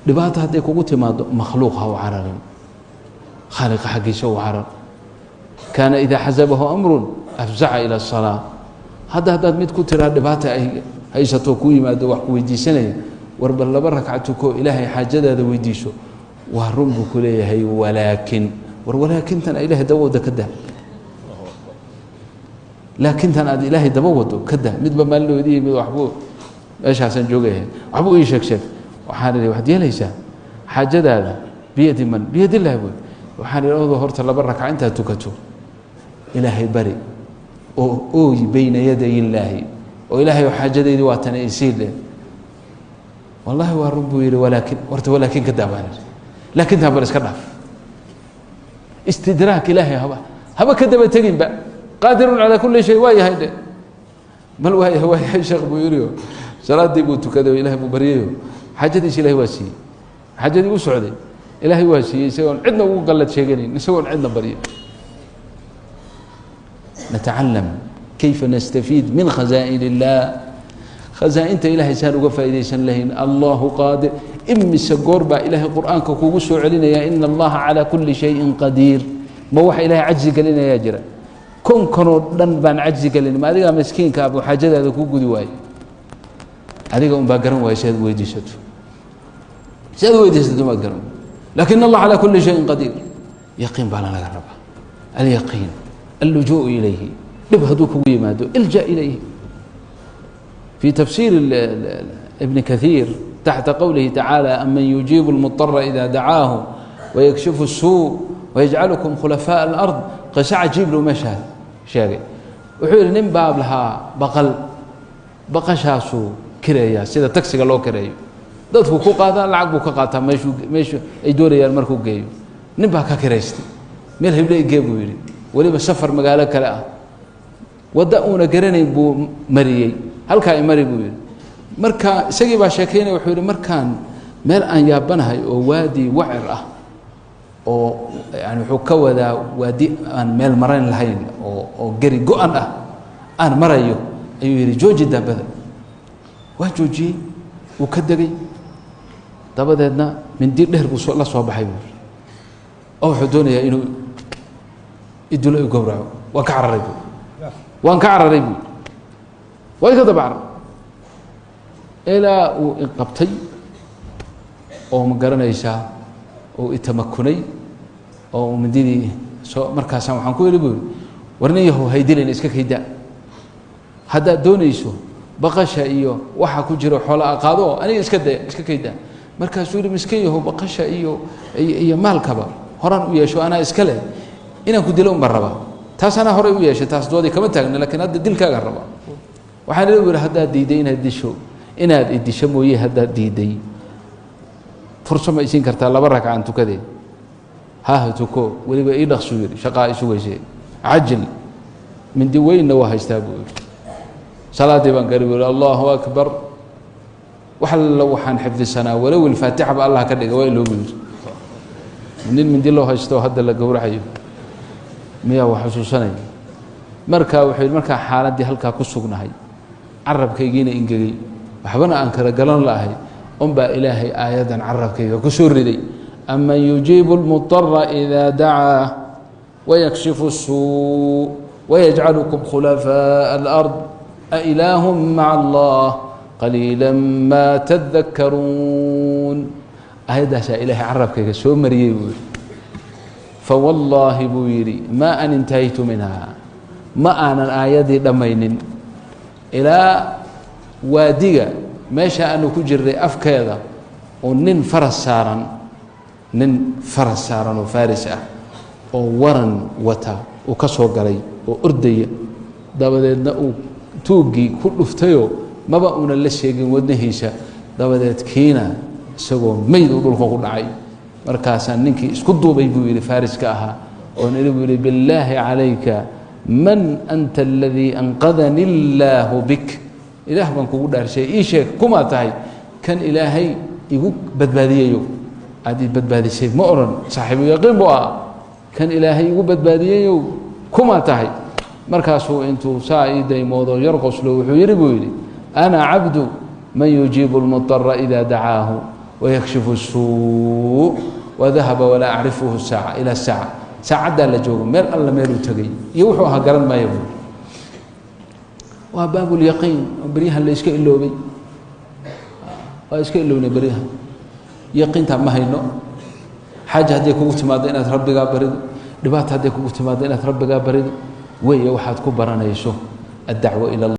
Dhibaata hadday kugu timaado, makhluuq ha u cararin, khaaliqa xaggiisa u carar. Kaana idaa xasabahu amru afzaca ila الsalaa. Hadda haddaad mid ku tiraa dhibaata ay haysato, ku yimaado, wax ku weydiisanaya, warba laba ragca tuko, Ilaahay xaajadaada weydiiso, waa run buu ku leeyahay, walaakin war walaakintan Ilahay daba wado ka daa, laakintan aad Ilaahay daba wado ka daa. Midba maalin idi yimid, waxbuu meeshaasaan joogaya, waxbuu ii sheeg sheeg. Waxaan idhi, waxaad yeelaysaa xaajadaada biyadi man biyad illah buy. Waxaan idhi, odo horta laba ragca intaad tukato Ilaahay bari oo ooy bayna yaday illaahi oo Ilaahay oo xaajadaydii waa tana isii leh. Wallahi waa run buu yihi, walaakin horta walaakin ka daa baan idhi, laakintaan bal iska dhaaf. Istidraak Ilaahay haba ka daba teginba, qaadirun calaa kuli shay waa yahay dhe. Bal waa yahay, waa yahay sheekh buu yidhi. Salaadii buu tukaday oo Ilahay buu baryayo, xaajadiisa Ilahay waa siiyey. Xaajadii u socday Ilaahay waa siiyey, isagoon cidna ugu gallad sheeganayn, isagoon cidna baryin. Natacalam kayfa nastafiid min khazaa'in illah, khazaa'inta Ilahay saan uga faaidaysan lahayn. Allahu qaadir. Imise goor baa Ilaahay Qur'aanka kugu soo celinaya ina Allaha calaa kuli shayin qadiir? Ma waxa Ilahay cajzi gelinayaa jira? Konkanoo dhan baan cajzi gelin, ma adigaa miskiinka abuu xaajadaada kuu gudi waaye? Adiga un baa garan waaya si aad weydiisato, si aad weydiisato maad garan. Lakin Allah calaa kuli shayin qadiir, yaqiin baana laga rabaa, alyaqiin, allujuu ilayhi. Dhib hadduu kugu yimaado, ilja ilayhi. في تفسير ابن كثير تحت قوله تعالى: أمن يجيب المضطر إذا دعاه ويكشف السوء ويجعلكم خلفاء الأرض، qiso cajiib luu meeshaa sheegay. Wuxuu yihi, nin baa lahaa baqal, baqashaasuu kireeyaa sida tagsiga loo kireeyo, dadku ku qaadaa, lacag buu ka qaataa meeshuu meeshu ay doonayaan markuu geeyo. Nin baa ka kiraystay, meel heble igee buu yidhi, weliba safar magaalo kale ah, wadda uuna garanayn buu mariyey. Halkaa imari buu yidhi. Marka isagii baa sheekaynaya, wuxuu yihi, markaan meel aan yaabanahay oo waadi wacir ah, oo yani wuxuu ka wadaa waadi aan meel marayn lahayn oo geri go-an ah aan marayo, ayuu yihi, jooji daabada. Waa joojiyey, wuu ka degay, dabadeedna mindi dheer buu la soo baxay buu yii, oo wuxuu doonayaa inuu idulo, i gowraco. Waan ka cararay buu, waan ka cararay buu, waa iga daba carar ilaa uu iqabtay oo ma garanaysaa oo itamakunay oo uu mindidii soo. Markaasaan waxaan ku idhi bu yidhi, war nin yahow, haydilin, iska kayda. Haddaad doonayso baqasha iyo waxa ku jiro xoola qaado, aniga iska daya, iska kayda. Markaasuu yihi, miskin yahow, baqasha iyo maalkaba horaan u yeesho, anaa iska leh, inaan ku dilo un baan rabaa. Taas anaa horay u yeeshay, taas doodii kama taagna, lakiin hadda dilkaaga rabaa. Waxaan ila yihi, haddaad diiday inaad disho, inaad idisho mooye, haddaad diiday, furso ma isiin kartaa laba ragcaan tukadee? Haha, tuko, weliba ii dhaqsuu yihi, shaqaa isugayse, cajil, mindi weynna waa haystaa buu yihi. Salaaddii baan gari bu yihi, Allahu akbar. Wax alla waxaan xifdisanaa, walow ilfaatixa ba Allah ka dhiga, waa iloobu yidhi. Nin mindi loo haysto hadda la gowracayo miyaa wax xusuusanaya? Marka wuxuu yidhi, markaa xaaladdii halkaa ku sugnahay, carabkaygiina ingegay, waxbana aan kala galan la'ahay, unbaa Ilaahay aayaddan carabkayga ku soo riday: aman yujiibu اlmudara إida dacaa wayakshifu الsuu wayajcalukum khulafaaء اlأrض ailaahu maca allah qaliila ma tadakaruun. Aayaddaasaa Ilaahay carabkayga soo mariyey buu yihi. Fawallaahi buu yidhi, maa an intahaytu minha, ma aanan aayaddii dhammaynin ilaa waadiga meesha aanu ku jirnay afkeeda oo nin faras saaran, nin faras saaran oo faris ah oo waran wata uu ka soo galay oo ordaya. Dabadeedna uu tuuggii ku dhuftayoo maba una la sheegin wadnahiisa. Dabadeed kiina isagoo meyd uu dhulka ku dhacay. Markaasaa ninkii isku duubay buu yidhi, fariska ahaa, oon idhi buu yidhi, billaahi calayka, man anta aladii anqadani illaahu bik? Ilaah baan kugu dhaarshay, ii sheeg kumaa tahay kan Ilaahay igu badbaadiyeyo, aada i badbaadisay. Ma odhan, saaxiibu yaqiin buu ahaa. Kan Ilaahay igu badbaadiyeyow, kumaa tahay? Markaasuu intuu saa ii daymoodo yar qoslo, wuxuu yidhi buu yidhi, ana cabdu man yujiibu اlmudara ida dacaahu Wayakshifu suu wadahaba walaa acrifuhu saaca ilaa saaca. Saacaddaa la joogo meel alla meeluu tegay iyo wuxuu ahaa garan maaya buuri. Waa baabulyaqiin oo beryahan la iska iloobay, waa iska ilownay beryahan, yaqiintaa ma hayno. Xaaja hadday kugu timaado inaad rabbigaa barido, dhibaata hadday kugu timaado inaad rabbigaa barido weeye, waxaad ku baranayso addacwa ila